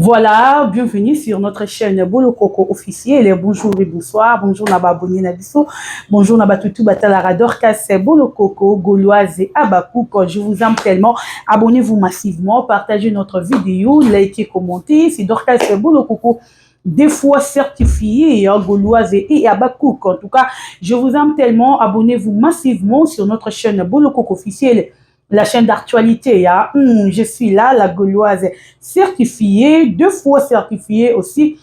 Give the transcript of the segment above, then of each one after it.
Voilà, bienvenue sur notre chaîne Bolokoko officiel. Bonjour et bonsoir. Bonjour na abonné na biso. Bonjour na batutu batala Dorcas Bolokoko Gauloise et Abakouk. Je vous aime tellement. Abonnez-vous massivement, partagez notre vidéo, likez, commentez. C'est Dorcas Bolokoko des fois certifié, hein, Gauloise et Abakouk. En tout cas, je vous aime tellement. Abonnez-vous massivement sur notre chaîne Bolokoko officiel, la chaîne d'actualité. Hein. Je suis là, la Gauloise certifiée, deux fois certifiée aussi.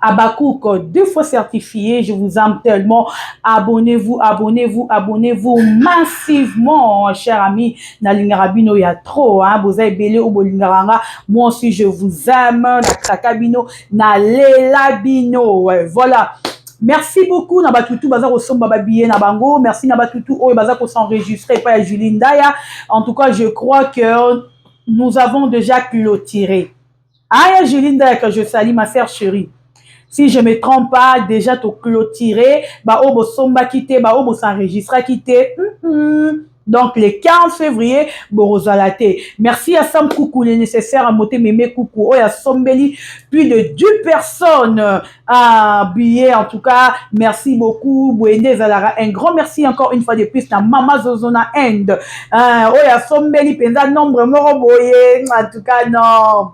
Abakouk, deux fois certifié. Je vous aime tellement. Abonnez-vous, abonnez-vous, abonnez-vous massivement, chers amis. Nalingaka bino ya trop, hein. Boza ebele oyo bolingaka nga. Moi aussi, je vous aime. Nakraka bino, nalela bino. Ouais, voilà. Merci beaucoup na batutu baza kosomba ba billet na bango. Merci na batutu oyo baza s'enregistrer par Julie Ndaya. En tout cas, je crois que nous avons déjà clôturé. Aya Julie Ndaya que je salue, ma sœur chérie. Si je me trompe pas, déjà to clôturé, ba oyo bosombaki te, ba oyo bo s'enregistraki te. Donc le 15 février, bokozala te. Merci à Sam Koukou, le nécessaire à moté Mémé Koukou, oyo asombeli, plus de 10 personnes à billet. En tout cas, merci beaucoup. Bwende Zalara. Un grand merci encore une fois de plus na Mama Zozona End. Oyo asombeli, penza nombre moko boye. En tout cas, non.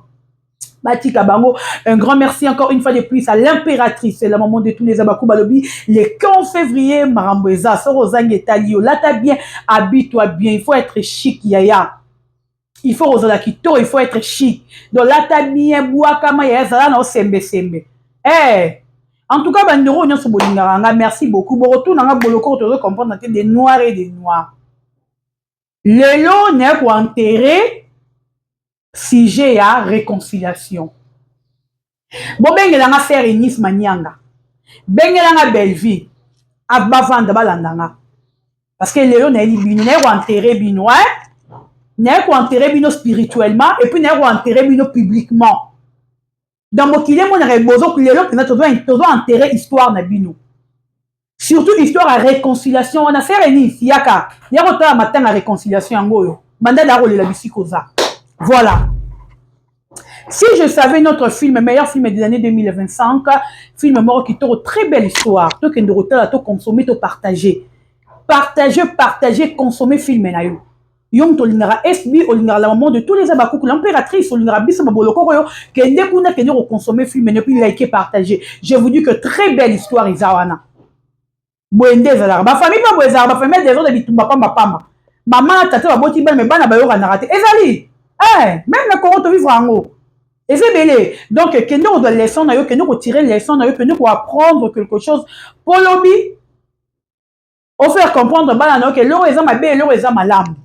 Batika bango. Un grand merci encore une fois de plus à l'impératrice, la maman de tous les Abakou balobi. Le 15 février, makambo eza, soro zangi etali yo. Lata bien, habille-toi bien. Il faut être chic, yaya. Il faut kozala kitoko, il faut être chic. Donc lata bien, bwakama yaya, zala na osembe sembe. Eh, en tout cas, bandeko nyonso bolingaka nga, merci beaucoup. Bokotuna nga boloko tozo comprendre te des noirs et des noirs. Lelo naye koenterrer sujet ya réconciliation. Bobengelanga sœur Enis Manianga, bengelanga Bellevie, bavanda balanda nga, parce que lelo nayeli bino, naye koenterrer bino, hein? Naye koenterrer bino spirituellement et puis naye koenterrer bino publiquement. Dans mokili emonaka bozo lelo mpenza tozo enterrer histoire na bino, surtout histoire ya réconciliation wana. Sœur Enis, yaka ya kotala matanga ya réconciliation yango oyo banda da kolela bisika oza. Voilà. Si je savais, notre film, meilleur film des années 2025, film moko kitoko, très belle histoire. Tokende kotala, to consommer, to partager. Partager, partager, consommer film na yo. Yo moto olingaka SB, olingaka la maman de tous les abakuku, l'impératrice, olingaka biso baboloko oyo, kende kuna, kende koconsommer film et puis liker, partager. Je vous dis que très belle histoire eza wana. Boye nde ezalaka. Bafamille mpe boye ezalaka, bafamille ya désordre, bitumba pamba pamba. Mama na tata baboti bana, mais bana bayokanaka te. Ezali. Eh, même na Congo tovivre yango. Eza ebele. Donc kende kozwa leçon na yo, kende kotirer leçon na yo, kende koapprendre quelque chose mpo lobi ofaire comprendre bana na yo ke eloko eza mabe, eloko eza malamu.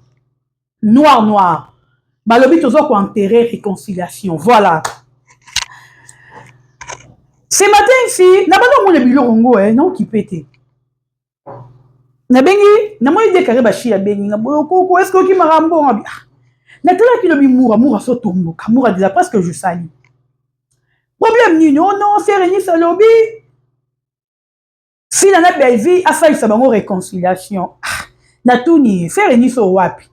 Noir noir, balobi toza koenterrer réconciliation. Voilà, ce matin ici na banda omona biloko ngo naokipe te. Nabengi, namoni dekare bashi abengi nga bolokoko, est ce que okimaka mbongo? Abi ah, natalaki lobi mura mura sotomboka mura déjà presque je sali problème nini? Oh non, sœur Enis alobi Sila na Bellevie asalisa bango réconciliation. Ah, natuni sœur Enis oyo wapi?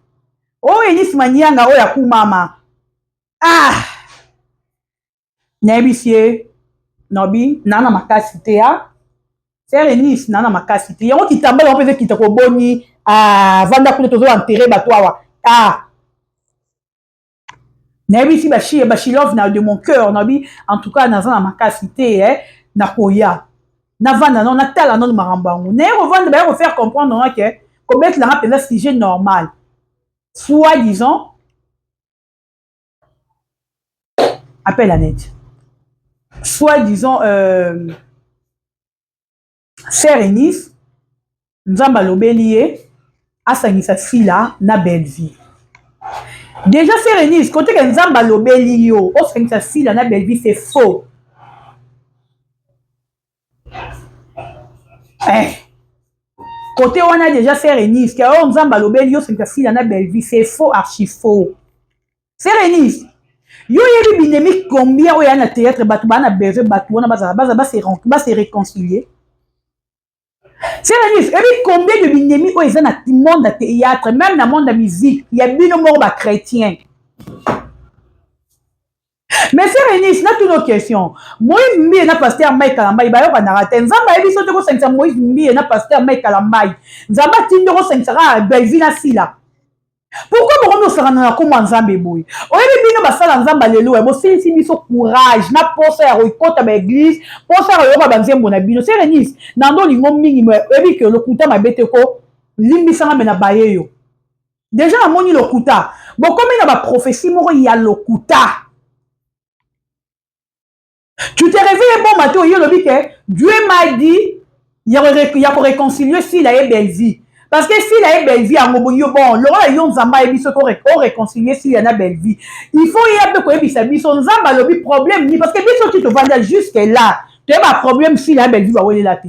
Oyo Enis Manianga oyo akumama. Ah, nayebisi ye nobi naa na makasi te. A sœur Enis, naa na makasi te. Yango kitambala yango mpenza ekita koboni. Ah, vanda kuna, tozo enterrer bato awa. Ah, nayebisi bashi bashilove na de mon cœur, nabi en tout cas naza na makasi te. Eh, nakoya navanda no, natala nano makambo yango. Naye kovanda, baye kofaire comprendre nga ke kobetelanga mpenza sujet normal, soit disant appel à net, soit disant sœur Enis, Nzambe alobeli ye asangisa Sila na Bellevie. Déjà, sœur Enis, kote ke Nzambe alobeli yo osangisa Sila na Bellevie, c'est faux. Eh. Côté wana déjà, sœur Enis, ke oyo Nzambe alobeli yo osangisa Sila na Bellevie, c'est faux, archi faux. Sœur Enis, yo oyebi binemi combien oyo ya na théâtre, bato baa na besoin bato wana bazala baza base réconcilier. Sœur Enis, ebi combien de binemi oyo eza na monde ya théâtre, même na monde ya musique ya bino moko bachrétien? Mais sœur Eunice, natuna question. Moïse Mbiye na pasteur Mike Kalambay bayokanaka te. Nzambe ayebi biso te kosangisa Moïse Mbiye na pasteur Mike Kalambay. Nzambe atindi kosangisa kaka Bellevue na Sila. Pourquoi bokomi kosakana na kombo ya Nzambe boye? Oyebi bino basala Nzambe aleluya, bosilisi biso courage na posa ya kokota ba église, posa ya koyoka ba nzembo na bino. Sœur Eunice, nando olingo mingi, mais oyebi ke lokuta mabe te ko limbisanga me na baye yo. Deja namoni lokuta, bokomi na ba prophetie moko ya lokuta. Tu te réveilles bon matin, oye olobi ke Dieu m'a dit ya ko réconcilier Sila et Bellevue. Parce que Sila et Bellevue yango yo bon, lokola yo Nzambe ayebi soki o réconcilier Sila na Bellevue. Il faut ye mpe koyebisa biso Nzambe alobi problème ni parce que biso ti tovanda jusque là, toyeba problème Sila et Bellevue bawelela te.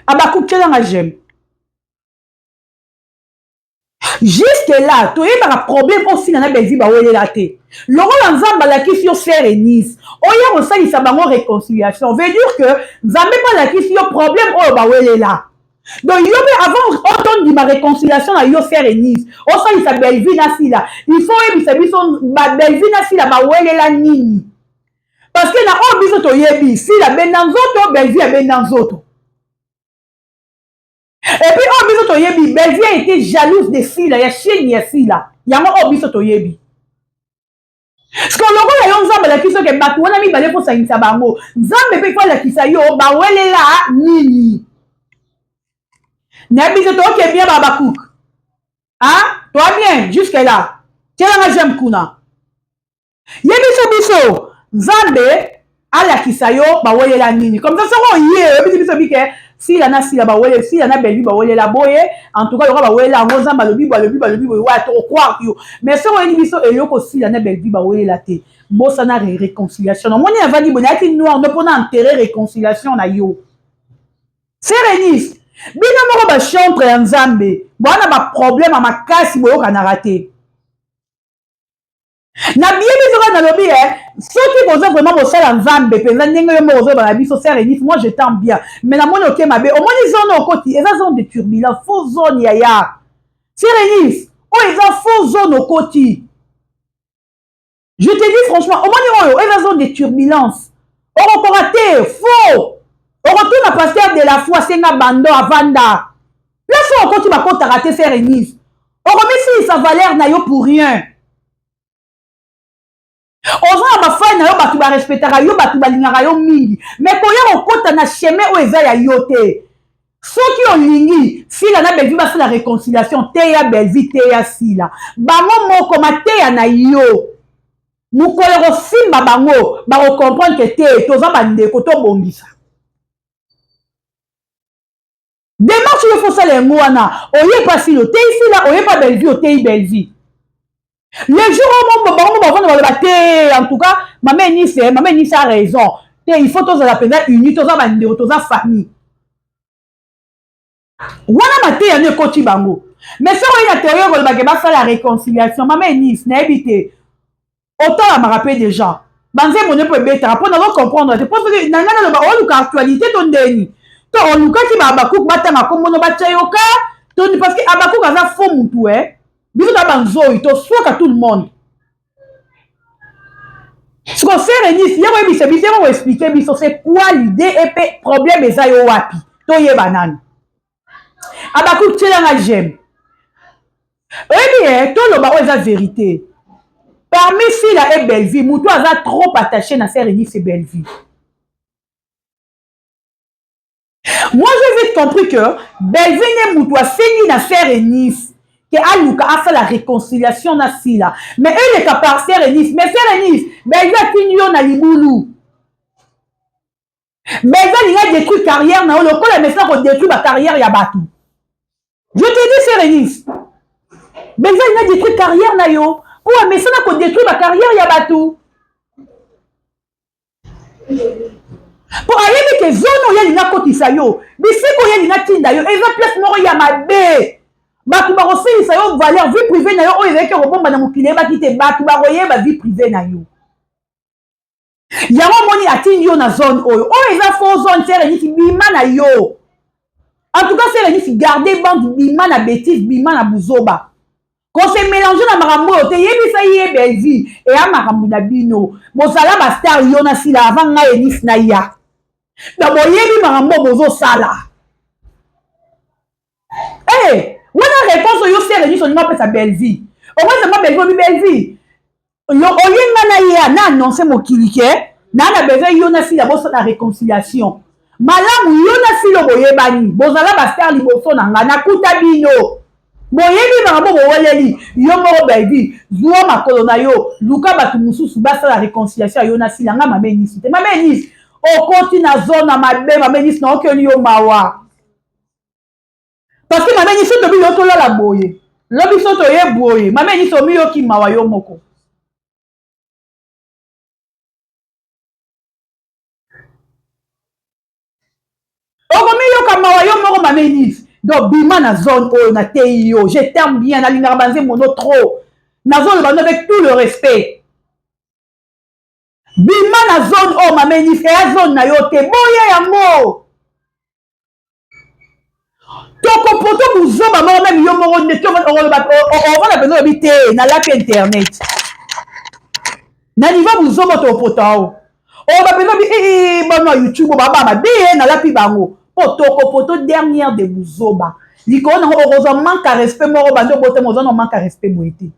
Abakouk tielanga j'aime. Jusque là toyebaka problème oyo Sila na Bellevue bawelela te. Lokola Nzambe alakisi yo sœur Eunice, oya kosalisa bango réconciliation, veut dire que Nzambe mpe alakisi yo problème oyo bawelela. Donc yo mpe avant otondima réconciliation na yo sœur Eunice, osalisa Bellevue na Sila, il faut oyebisa biso ba Bellevue na Sila bawelela nini. Parce que na oyo biso toyebi, Sila abenda nzoto, Bellevue abenda nzoto. Et puis oyo biso toyebi, Bellevue a été jalouse de Sila, ya chienne ya Sila. Yango oyo biso toyebi. Parce que lokola yo Nzambe alakisi yo ke bato wana mibale fo sangisa bango, Nzambe mpe fo alakisa yo bawelela nini. Na biso toke bien ba Habacuc. Hein? Toi bien jusque là. Tielanga j'aime kuna. Yebisa biso Nzambe alakisa yo bawelela nini. Comme ça soko oye oyebisi biso bike Sila na Sila bawelela, Sila na Bellevue bawelela boye, en tout cas lokola bawelela yango Nzambe alobi boye, alobi alobi boye, ouais to croire yo. Mais soko oyebi biso eloko Sila na Bellevue bawelela te, bosana réconciliation. Omoni avandi boye nayaki noir no mpona enterrer réconciliation na yo. Sœur Eunice, bino moko ba chantre ya Nzambe, bwana ba problème ya makasi boyokanaka te. Na biyebi soki nalobi eh, soki boza vraiment bosala Nzambe mpenza ndenge yo moko ozoloba na biso sœur Eunice, moi je t'aime bien, mais namoni oke mabe, omoni zone okoti eza zone de turbulence, faux zone yaya. Sœur Eunice, oyo eza faux zone okoti. Je te dis franchement, omoni oyo eza zone de turbulence, okokoka te, faux. Okotuna pasteur de la foi senga bando avanda. Place oyo okoti bakotaka te sœur Eunice. Okomisilisa valeur na yo pour rien. Oza na bafai na yo, bato barespectaka yo, bato balingaka yo mingi, mais koya kokota na chemin oyo eza ya yo te. Soki olingi Sila na Bellevue basala réconciliation, teya Bellevue, teya Sila, bango moko mateya na yo mokolo kosimba bango bakocomprendre ke te toza bandeko, tobongisa. Démarche oyo fosala yango wana, oyepa Sila oteyi Sila, oyepa Bellevue oteyi Bellevue. Le jour oyo bango bavanda baloba te, en tout cas mama Eunice, mama Eunice a raison te, il faut tozala mpenza uni, toza bandeko, toza famille. Wana mateya no ekoti bango. Mais soki oyi na théorie kolobake basala réconciliation, mama Eunice, nayebi te, otalamaka mpe déjà banzembo nde mpo ebetaka mpo nazo comprendre te, mpo soki na ngai naloba oluka actualité to ndeni to olukaki ba Habacuc batanga kombono batya yoka to, parce que Habacuc aza faux mutu eh. Biso toza banzoi, toswaka tout le monde. Siko sœur Eunice, ye koyebisa biso, ye koexpliquer biso c'est quoi l'idée et pe problème eza yo wapi, toyeba nani. Habacuc tielanga j'aime. Oyebi ye toloba oyo eza vérité. Parmi Sila et Bellevue, mutu aza trop attaché na sœur Eunice et Bellevue. Moi j'ai vite compris que Bellevue ne mutu asengi na sœur Eunice ke aluka asala réconciliation na Sila. Mais eleka par sœur Eunice. Mais sœur Eunice, Bellevue atindi yo na libulu. Bellevue alinga détruire carrière na yo lokola mesana ko détruire ba carrière ya bato. Je te dis sœur Eunice, Bellevue alinga détruire carrière na yo po amesana ko détruire ba carrière ya bato. Po ayebi ke zone oyo alinga akotisa yo, bisika oyo alinga atinda yo, eza place moko ya mabe. Bato bakosilisa yo valeur, vie privée na yo oyo ezalaki kobomba na mokili eyebaki te, bato bakoyeba vie privée na yo. Yango omoni atindi yo na zone oyo, oyo eza faux zone. Sœur Eunice, bima na yo. En tout cas sœur Eunice, garde bande, bima na bêtise, bima na buzoba. Ko se mélanger na makambo oyo te, yebisa ye Bellevue eya makambo na bino. Bozala ba star yo na Sila avant ngai Eunice na ya. Donc boyebi makambo bozosala. Eh, hey, wana réponse oyo sere nyonso olingi opesa Bellevue. Okozanga Bellevue obi Bellevue. Yo oye nga na ye na annonce mokili ke na na besoin yo na Sila bosala réconciliation. Malamu yo na Sila boyebani, bozala ba star liboso na nga nakuta bino. Boyebi makambo boweleli yo moko Bellevue, zua makolo na yo, luka bato mosusu basala réconciliation ya yo na Sila. Nga mama Eunice te, mama Eunice okoti na zone mabe, mama Eunice naokeli yo mawa. Parce que mama Eunice tobi yo tolala boye, lobi so toye boye, mama Eunice omiyoki mawa yo moko. Okomiyoka mawa yo moko mama Eunice. Donc bima na zone oyo nateyi yo, je t'aime bien, nalingaka banzembo no trop, nazoloba no avec tout le respect. Bima na zone oyo mama Eunice, eya zone na yo te, boya yango. Tokopoto buzoba moko meme yo moko nde okoloba ovanda mpenza olobi te nalapi internet na niveau buzoba tokopota o oloba mpenza obi bano ya youtube baba mabe ye nalapi bango mpo tokopoto dernière de buzoba likolo nango okozwa manque ya respect moko bandi obotama oza na manque ya respect boye te.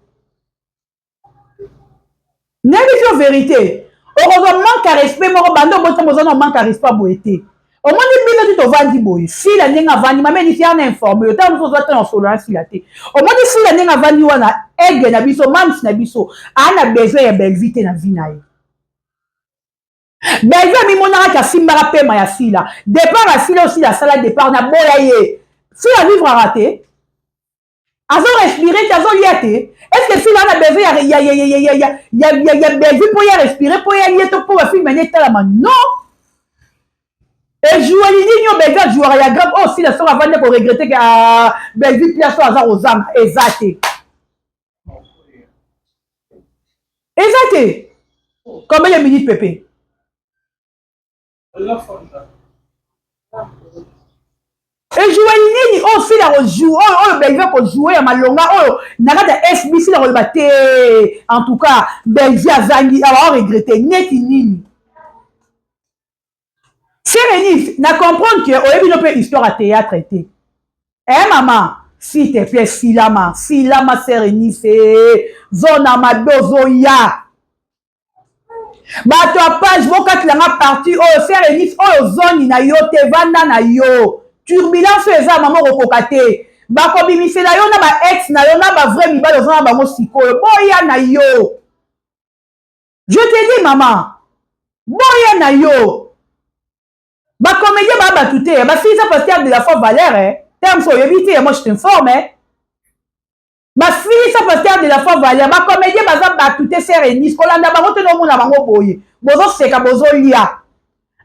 Nayebi yo verité, okozwa manque ya respect moko bandi obotama oza na manque ya respect boye te. Omoni bino ti tovandi boye, Sila ndenge avandi, mama Enisi ana informe yo, ntango mosusu oza te na solo ya Sila te. Omoni Sila ndenge avandi wana, aigle na biso, mams na biso, aa na besoin ya Bellevue te na vie na ye. Bellevue amimonaka ke asimbaka pema ya Sila. Départ ya Sila, oyo Sila asala départ na boya ye. Sila vivraka te. Azo respirer te, azolia te. Est-ce que Sila ana besoin ya Bellevue mpo ya respirer, mpo ya lie to mpo bafilme ane etalama? Non. Ejoueli nini oyo Bellevue ajouaka ya grave oyo Sila soki avandi koregrete ke Bellevue place oyo aza kozanga eza te. Eza te. Combien de minutes Pepe? Ejoueli nini oyo Sila kojoue, oyo oyo Bellevue akojoue ya malonga oyo na kati ya SB Sila koloba te. En tout cas Bellevue azangi awa oregrete neti nini? Serenis, na comprendre que oyebi no mpe histoire ya théâtre te. Eh mama, s'il te plaît, silama, silama Serenis, zona mabe ozoya. Bato ya page bokatela nga partie oyo Serenis oyo zone na yo te, vanda na yo. Turbulence oyo eza mama okokoka te. Bakobimisela yo na ba ex na yo na ba vrai mibali oza na bango sikoyo. Boya na yo. Je te dis mama, boya na yo. Ba comédien ba batu te, ba silisa pasteur de la foi valeur eh. Terme so oyebi te, moi je t'informe eh. Basilisa pasteur de la foi valeur, ba comédien baza batu te Serenis, kolanda bango te nomona bango boye. Bozoseka bozolia.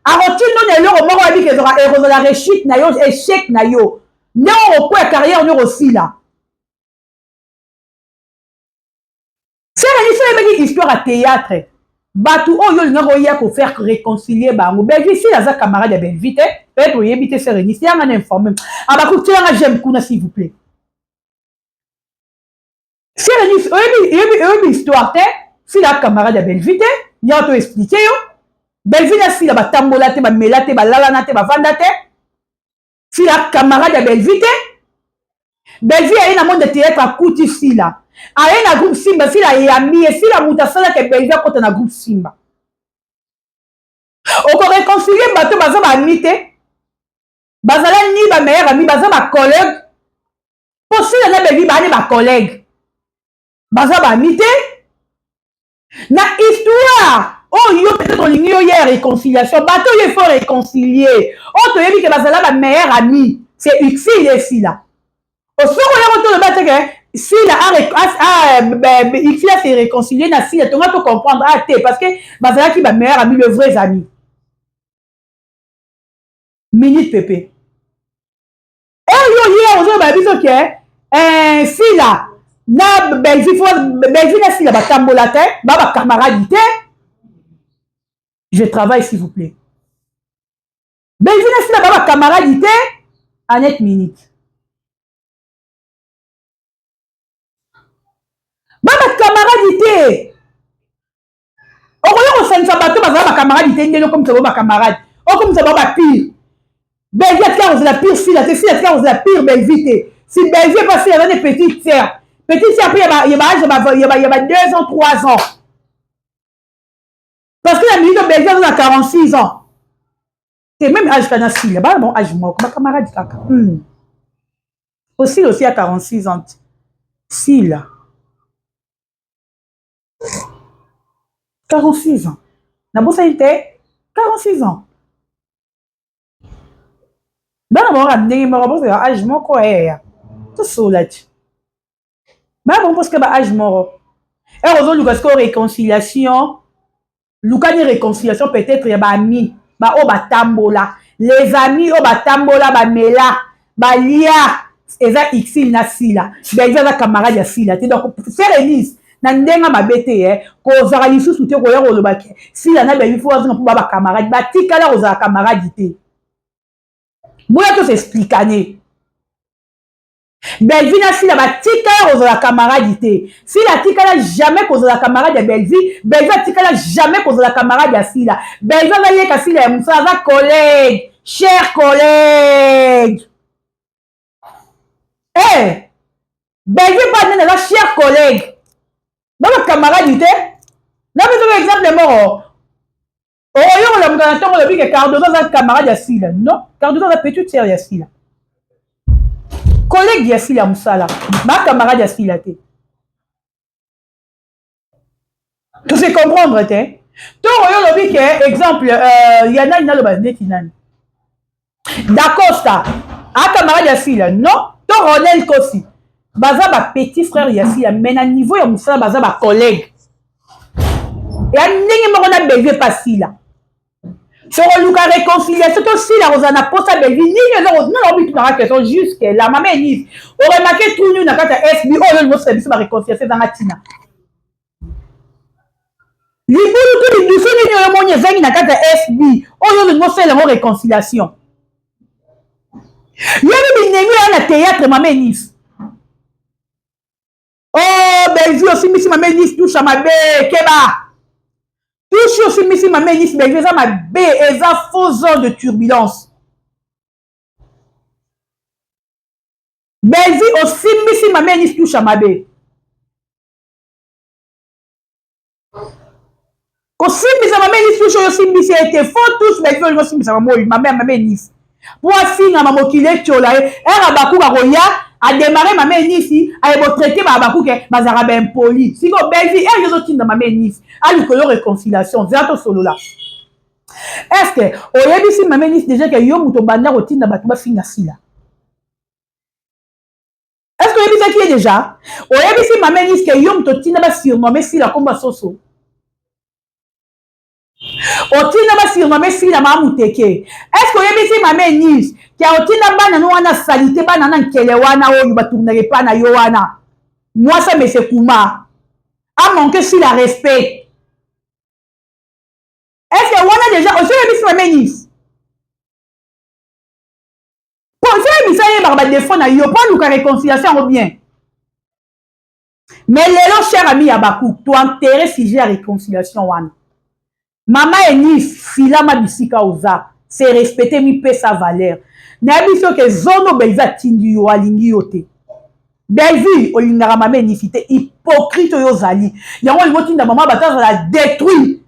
Akotindo na eloko moko ayebi ke ekozala rechute na yo, échec na yo. Ndenge okokwea carrière nyo kosila. Serenis oyebaki histoire ya théâtre. Bato oyo olingaka oya ko faire réconcilier bango. Bellevue Sila aza camarade ya Bellevue te. Peut-être oyebi te Serenis, yanga na informer. Abaku tielanga j'aime kuna s'il vous plaît. Serenis oyebi histoire te. Sila camarade ya Bellevue te. Ya to expliquer yo. Bellevue na Sila batambola te, bamela te, balalana te, bavanda te. Sila camarade ya Bellevue te. Bellevue aye na monde de théâtre akuti Sila. Aye na groupe Simba, Sila ayambi ye, Sila moto asalaka Bellevue akota na groupe Simba. Oko réconcilier bato baza ba amis te. Bazala ni ba meilleurs amis, baza ba collègues. Po Sila na Bellevue baza ba collègues. Baza ba amis te. Na histoire oyo yo peut-être olingi yo ya réconciliation, bato oyo il faut réconcilier. Oyo toyebi ke bazala ba meilleurs amis, c'est Uxil et Sila. Osoko ya ko toloba te ke Sila a Uxil a se réconcilier na Sila, tonga to comprendre ah te parce que bazalaki ba meilleurs amis, le vrais amis. Minute Pepe. Eh yo ye ozoba biso ke eh Sila na Bellevue faut Bellevue na Sila batambola te, ba ba camarade te. Je travaille s'il vous plaît. Bellevue na Sila ba ba camarade te. Annette minute. Camarade te. Okoya kosangisa bato bazala bacamarade te, ndenge okomisa bango bacamarade, okomisa bango bapire. Bellevue atika kozala pire Sila te, Sila atika kozala pire Bellevue te. Si Bellevue epa Sila aza ne petite sœur, petite sœur mpe ya baage ya ba 2 ans, 3 ans, parce que na minute Bellevue aza na 46 ans te, même âge kana Sila, bana bango âge moko, bacamarade kaka. Osila aussi ya 46 ans te, Sila 46 ans, nabosani te, 46 ans. Bana bango ndenge moko, bozala âge moko, eya tosola ti bana bango mposke ba âge moko. Ere ozoluka sikoyo réconciliation, lukani réconciliation peut-être ya baami baoyo batambola, les amis oyo batambola, bamela, balia, eza Ursule na Sila. Bellevue aza camarade ya Sila te. Donc sœur Elise, na ndenge mabe te, ye kozala lisusu te koya koloba ke Sila na Bellevue faut azonga mpo ba bacamarade. Batikala kozala camarade te. Boya tosexplikane. Bellevue na Sila batikala kozala camarade te. Sila atikala jamais kozala camarade ya Bellevue, Bellevue atikala jamais kozala camarade ya Sila. Bellevue aza yeka Sila ya mosala, aza collègue, cher collègue. Eh, Bellevue mpa nene aza cher collègue, ba bacamarade te. Napesaka exemple moko oyo kolamuka na ntongo, olobi ke Cardozo aza camarade ya Sila. Non, Cardozo aza petite sœur ya Sila, collègue ya Sila ya mosala, bacamarade ya Sila te. Tose comprendre te. To oyo olobi ke exemple ya nani, naloba neti nani, Dacosta acamarade ya Sila? Non. To Ronel Kosi, baza bapetit frère ya Sila, mais na niveau ya mosala baza bacollègue ya ndenge moko na Bellevue epa Sila. Sokoluka réconciliation to Sila kozala na posa Bellevue nini? Eza nana obitunaka question jusque là. Mama Enise, oremarquer tunu na kati ya SB oyo olingi biso baréconciliation ezanga ntina. Libulu to lidusu nini oyo moni ezangi na kati ya SB oyo olingi osala yango réconciliation? Yebi binemi oyo na théâtre. Mama Enise, oh Bellevue, osimbisi mama Enise touche mabe. Keba, touche osimbisi mama Enise. Bellevue, eza mabe, eza faux zone de turbulence. Bellevue, osimbisi mama Enise touche mabe. Kosimbisa mama Enise touche oyo osimbisi ye te, faux touche. Bellevue, olingi osimbisa mama oyo, mama Enise, mpo afingama, mokili etiola ye. Ere abakuka koya adémarrer mama Enisi, aye botraiter babakuke bazalaka baimpoli. Sikoyo Bellevue, ere ozotinda mama Enisi aluka yo réconciliation, nzela tosolola. Est ce que oyebisi mama Enisi déjà ke yo moto obanda kotinda bato bafinga Sila? Est ce que oyebisaki ye déjà? Oyebisi mama Enisi ke yo moto otinda basurnommer Sila komba soso, otinda basurnommer Sila maa muteke? Est ce que oyebisi mama Enisi ke otinda bana no wana sali te, bana na nkele wana oyo batournaka epa na yo wana, mwasi amese kuma amanquer Sila respect? Est ce que wana déjà osi oyebisi mama Enisi? Po osi oyebisa, yebaka badéfaut na yo mpo aluka réconciliation yango bien. Mais lelo, cher ami ya baku, toenterrer sujet ya réconciliation wana. Mama Enif, filama bisika oza, se respecte, mipesa valeur. Nayebi soki zono Bellevue atindi yo, alingi yo te. Bellevue, olingaka mama Enifi te, hypocrite oyo ozali. Yango olingi otinda mama bato azala détruit,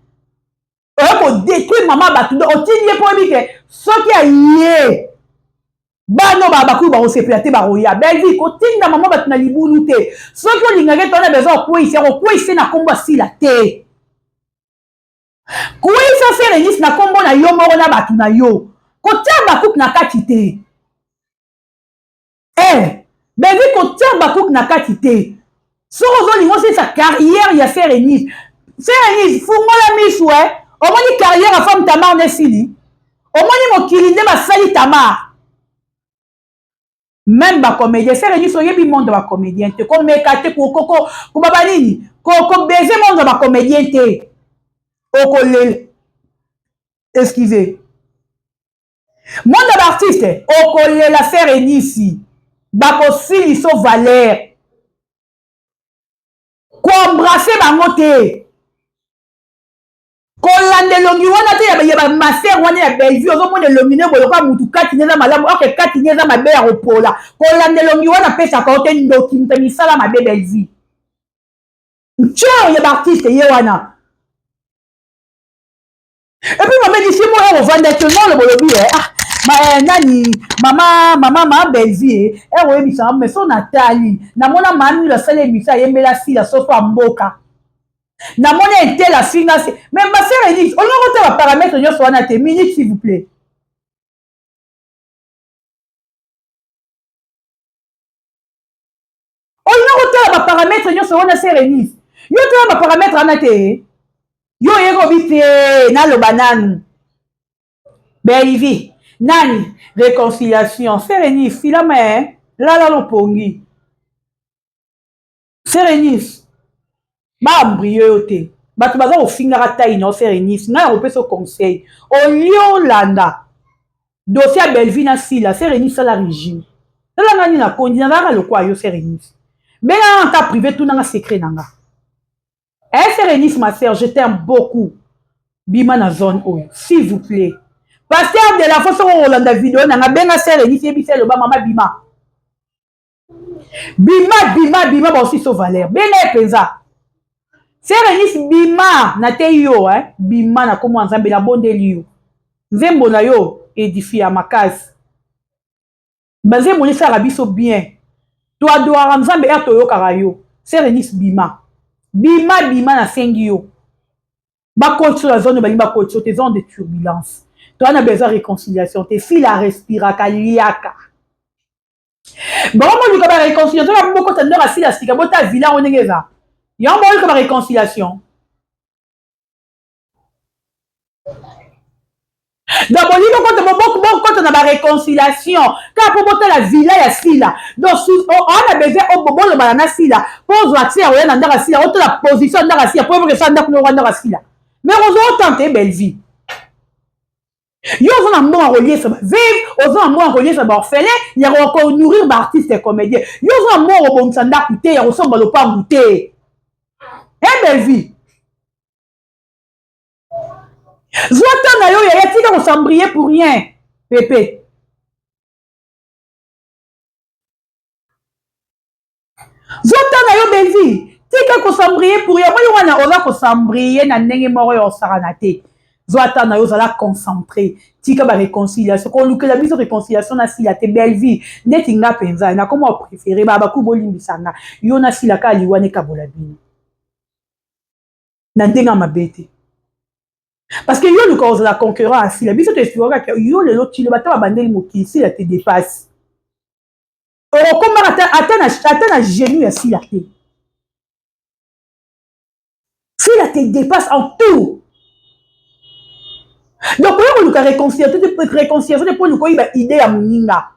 oyo kodétruire mama bato. Otindi ye mpo oyebi ke soki aye, bana bakuyu bakosepela te, bakoya. Bellevue, kotinda mama bato na libulu te. Soki olingaki to wana besoin okweyisa, kokweyisa na nkombo asila te. Kweyisa sœur Enisi na nkombo na yo moko na bato na yo, kotia bakuke na kati te. Eh Bellevue, kotia bakuke na kati te. Soki ozolinga osilisa carrière ya sœur Enisi, sœur Enisi, fungola misu. E omoni carrière ya femme Tamar nde esili, omoni mokili nde basali Tamar. Même bacomédien, sœur Enisi, oyebi monde ya bacomédien te. Komeka te kobaba nini, kobeze monde ya bacomédien te, okolela. Excusez, monde ya baartiste, okolela. Sœur Enisi, bakosiliso valeur. Koembrasse bango te, kolanda elongi wana te ya bamaser wana ya Bellevue. Ozomona elongi ne boye lokola mutu kati ne eza malamu, oke kati ne eza mabe ya kopola. Kolanda elongi wana apesaka yo te. Ndoki, moto ya misala mabe. Bellevue ntio ya baartiste ye wana. Et puis mama edisi mo oyo ovandaki ngolo bolobi e ah ma, eh, nani mama mama ma Bellevue e oyebisanga me so natali namona mamilo asali émission, ayembela Sila soso ya mboka, namoni etela afinga se. Mais ma sœur Edith, olingi kotala baparamètre nyonso wana te. Minute, s'il vous plaît. Olingi kotala baparamètre nyonso wana, sœur Enise? Yo tala baparamètre wana te. Yo oyeki obi te, naloba nanu Bellevue nani réconciliation. Sœur Enise, filama e lala lopongi. Sœur Enise, baembrie yo te. Bato baza kofingaka tai na yo. Sœur Enise, ngai nakopesa conseil: olie olanda dossier ya Bellevue na Sila, sœur Enise, sala régime. Tala ngai nini nakondi, nazalaka lokwa yo. Sœur Enise, benganga nta privé, tunanga secret na nga. Eh, sœur Enise, ma sœur, je t'aime beaucoup. Bima na zone oyo, s'il vous plaît. Pasteur de la foi, soki okolanda video na nga, benga sœur Enise, yebisa, eloba mama bima, bima, bima, bima. Baosi so valeur, benga ye mpenza. Sœur Enise, bima na te yo, eh? Bima na kombo ya Nzambe, nabondeli yo. Nzembo na yo édifie ya makasi, banzembo esalaka biso bien, toadoraka Nzambe ere toyokaka yo. Sœur Enise, bima, bima, bima, nasengi yo. Bakoti so na zone, balingi bakoti so te, zone de turbulence. Toza na besoin réconciliation te. Sila respiraka, liaka bango. Moluka baréconciliation na bokota ndenge asila sika, bota villa yango ndenge eza yango, boluka baréconciliation. Donc bolingi bokota na baréconciliation kaka mpo botala villa ya Sila. Donc oa na besoin bolobana na Sila mpo ozwa accès ya koya na ndako ya Sila, otala position ya ndako ya Sila, mpo ebokesa ndako noko ndako ya Sila. Mais kozwa otante Bellevue, yo oza na mbongo ya koliesa baveuve, oza na mbongo ya koliesa baorphelin, ya konourrir baartiste comédien. Yo oza na mbongo kobongisa ndako te, ya kosomba lopangu te. E Bellevue, zwa temps na yo yaya, tika kos'embrouiller pour rien. Pepe, zwa temps na yo. Bellevue, tika kos'embrouiller pour rien. Moni wana oza kos'embrouiller na ndenge moko ya osakana te. Zwa temps na yo, ozala concentré, tika baréconciliation. Kolukela biso réconciliation na Sila te. Bellevue, ndeti nga mpenza nakoma préféré babaku, bolimbisa nga, yo na Sila kaka liwana ekabola bino na ndenge ya mabe te, parce que yo luka ozala concurrent ya Sila. Biso toexpliquaka kaka yo lelo tilo bata babandeli mokili, Sila te dépasse, okokomaka ata na genou ya Sila te. Sila te dépasse en tout. Donc oyo koluka réconciliation te, réconciliation te, mpo luka oyeba idée ya moninga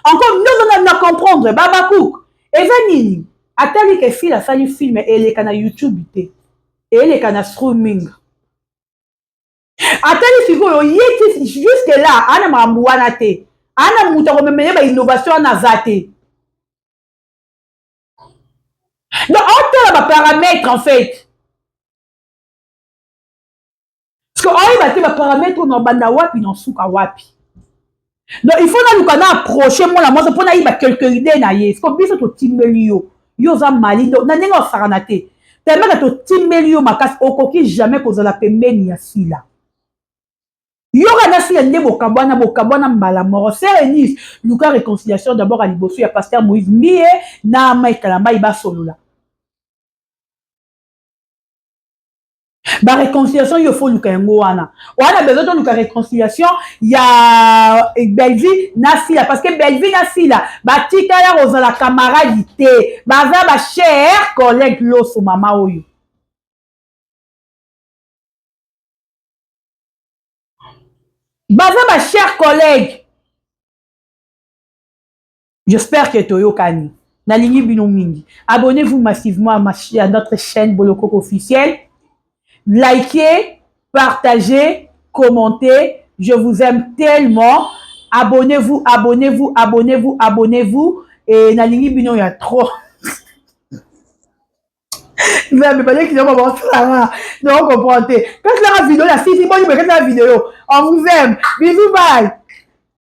encore nyonso na comprendre. Babakuk eza nini? Atali ke Sila asali film, eleka na YouTube te, eleka na streaming. Atali sikoyo ye ti jusque là ana makambo wana te, ana moto akomemele bainnovation wana aza te. Donc otala baparamètre en fait, parce que oyeba te baparamètre oyo na banda wapi, na suka wapi. Donc il faut naluka na approche mwana mwasi mpo nayeba quelque idée na ye. Parce que biso totimbeli yo, yo oza mali na ndenge osakana te. Tellement totimbeli yo makasi, okoki jamais kozala pembeni ya Sila. Yoka na Sila nde bokabwana, bokabwana mbala moko. Sœur Enise, luka réconciliation d'abord ya liboso ya pasteur Moïse Mbiye na Mike Kalambai, basolola baréconciliation. Yo faut luka yango wana wana besoin toluka réconciliation ya Bellevue na Sila, parce que Bellevue na Sila batikala kozala camarade te, baza bacher collègue. Loso mama oyo baza bacher collègue. J'espère que toyokani. Nalingi bino mingi. Abonnez-vous massivement à notre chaîne Bolokoko officiel. Likez, partagez, commentez. Je vous aime tellement. Abonnez-vous, abonnez-vous, abonnez-vous, abonnez-vous. Et nalingi bino ya trop. Nzambe, baleki na bango basalanga, donc comprendre te. Katilaka video ya sisi boni boye, katilaka video. On vous aime, bisous, bye.